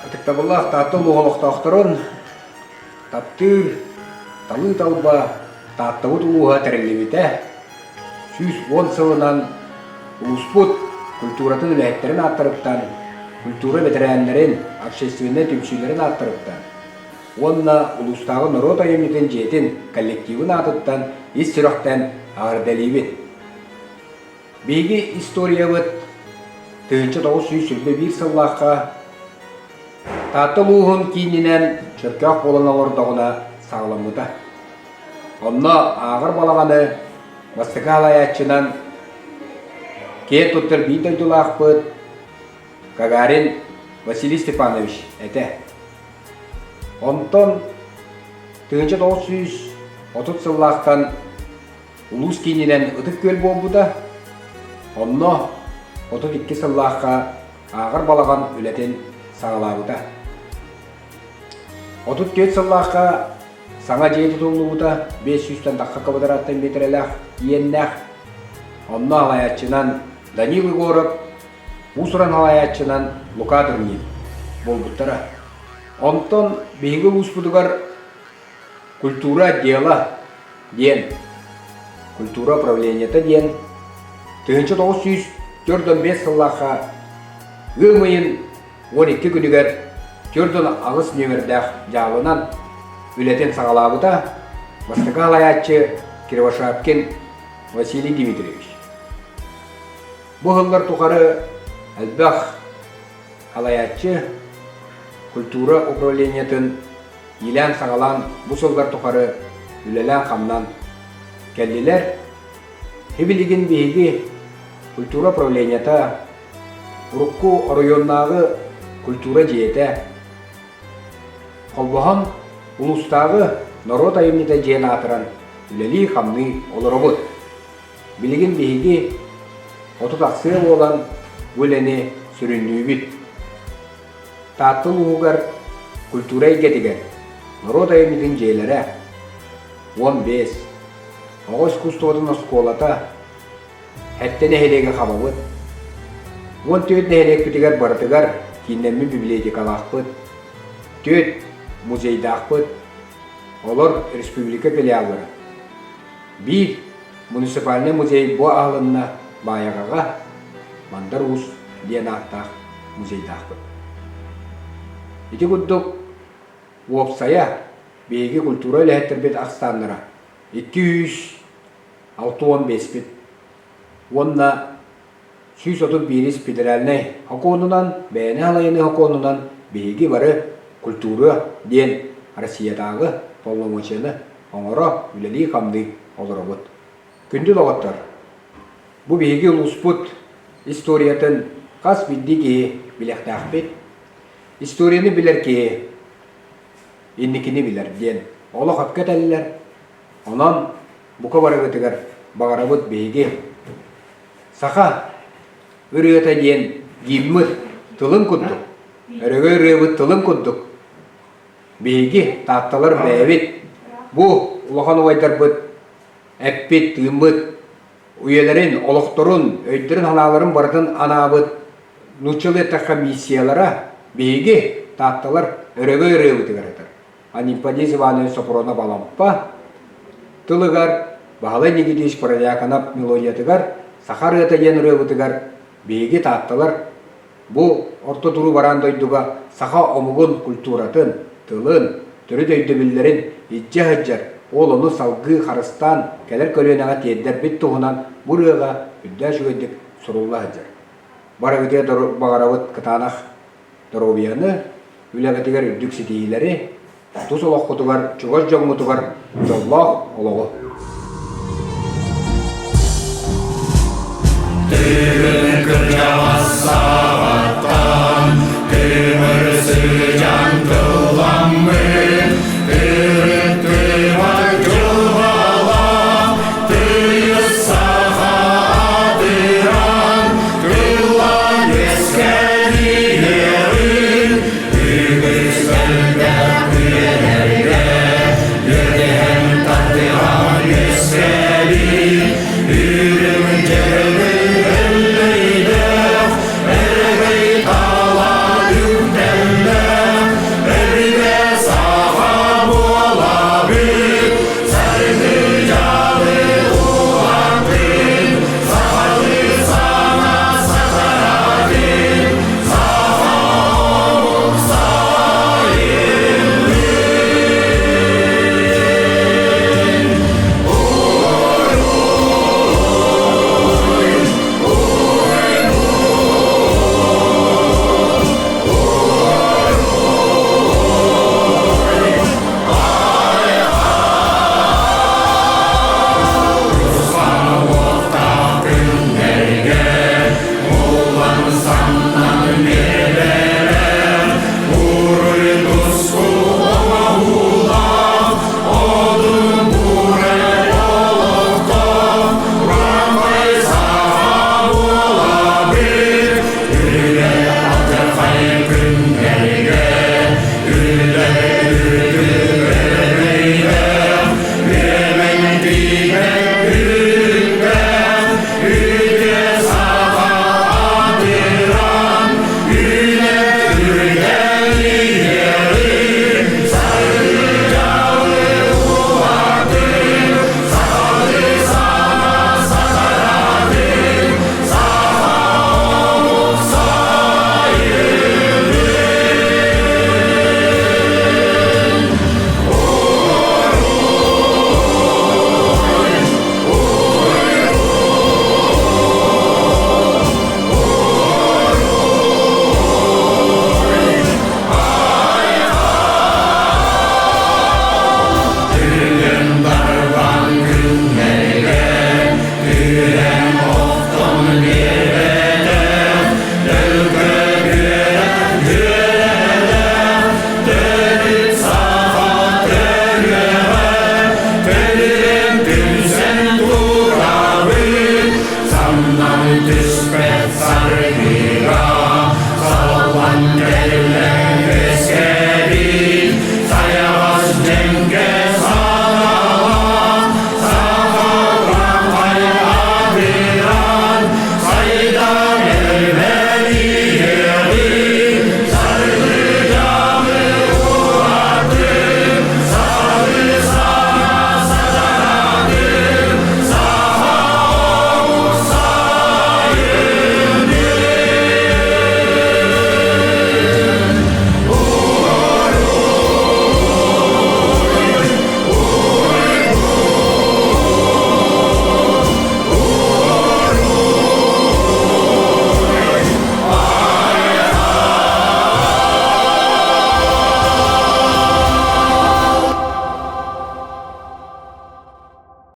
Ытыктабыллаах Таатта улууһа олохтоохторун таптыыр, талыы талба Тааттабыт улууһа тэриллибитэ 110 сылынан улууспут культуратын үлэһиттэрин ааттарыттан, культура бэтэрээннэрин, общественнай түмсүүлэрин ааттарыттан уонна улуустааҕы норуот айымньытын дьиэтин коллективын аатыттан ис сүрэхтэн эҕэрдэлиибит! Биһиги историябыт 1921 сыллаахха Таатта улууһун киининэн Чөркөөх буолан олордоҕуна саҕаламмыта. Онно ааҕар балаҕаны бастакы салайааччынан киэн туттар биир дойдулаахпыт Гагарин Василий Степанович этэ. Онтон 1930 сыллаахтан Улуус киининэн Ытык Күөл буолбута. Онно 32 сыллаахха ааҕар балаҕан үлэтин саҕалаабыта. 34 сыллаахха саҥа дьиэ тутуллубута 500-тэн тахса квадраттан миэтэрэлээх иэннээх. Онно салайааччынан Данил Егоров, уус-уран салайааччынан Лука Турнин буолбуттара. Онтон биһиги улууспутугар Культура отдела диэн культура управлениета диэн 1945 сыллаахха ыам ыйын 12 күнүгэр 48 нүөмэрдээх дьаалынан үлэтин саҕалаабыта бастакы салайааччы Кривошапкин Василий Дмитриевич. Бу сыллар тухары элбэх салайааччы культура управлениетын иилээн-саҕалаан бу сыллар тухары үлэлээн-хамнаан кэллилэр. Билигин биһиги культура управлениета, урукку оройуоннааҕы культура дьиэтэ холбоһон улуустааҕы норуот айымньыта дьиэн аатыран үлэлии-хамныы олоробут. Билигин биһиги 30 ахсыа буолан бу үлэни сүрүннүүбүт. Таатта улууһугар культура эйгэтигэр норуот айымньытын дьиэлэрэ 15, оҕо искусствотын оскуолата Сэттэ нэһилиэги хабабыт, 14 нэһилиэкпитигэр барытыгар кииннэммит библиотекалаахпыт, түөрт музейдаахпыт, олор республика филиаллара. Биир муниципальнай музей бу аһылынна Баайаҕаҕа Мандар Уус диэн ааттаах музейдаахпыт. Ити курдук уопсайа биһиги культура үлэһиттэрбит ахсааннара 265-пит уонна 131 федеральнай сокуонунан, бэйэни салайыныы сокуонунан биһиги бары культура диэн Россиятааҕы полномочияны оҥоро, үлэлии-хамныы олоробут. Күндү доҕоттор, бу биһиги улууспут историятын хас биирдии киһи билиэхтээхпит. Историяны билэр киһи инникини билэр диэн олох өпкө этэллэр. Онон бука барыгытыгар баҕарабыт биһиги саха ырыата диэн гиммыт тылын курдук, өрөгөй ырыабыт тылын курдук биһиги таатталар бэйэбит бу улахан убайдарбыт эппит, тыыммыт үйэлэрин, олохторун, өйдөрүн-санааларын барытын анаабыт нууччалыы эттэххэ миссиялара биһиги таатталар өрөгөй ырыабытыгар этэр. Анемподист Иванович Сопронов Алампа тылыгар, Баһылай Никитич Протодьяконов мелодиятыгар «Саха ырыата» диэн ырыабытыгар биһиги таатталар бу орто туруу бараан дойдуга саха омугун культуратын, тылын, төрүт өйдөбүллэрин илдьэ сылдьар, ол ону салгыы харыстаан кэлэр көлүөнэҕэ тиэрдэрбит туһунан бу ырыаҕа үрдээх үчүгэйдик сурулла сылдьар. Барыгытыгар баҕарабыт кытаанах доруобуйаны, үлэҕитигэр үрдүк ситиһиилэри, тус олоххутугар, чугас дьоҥҥутугар дьоллоох олоҕу! Тыын кырдьаҕас саҕа.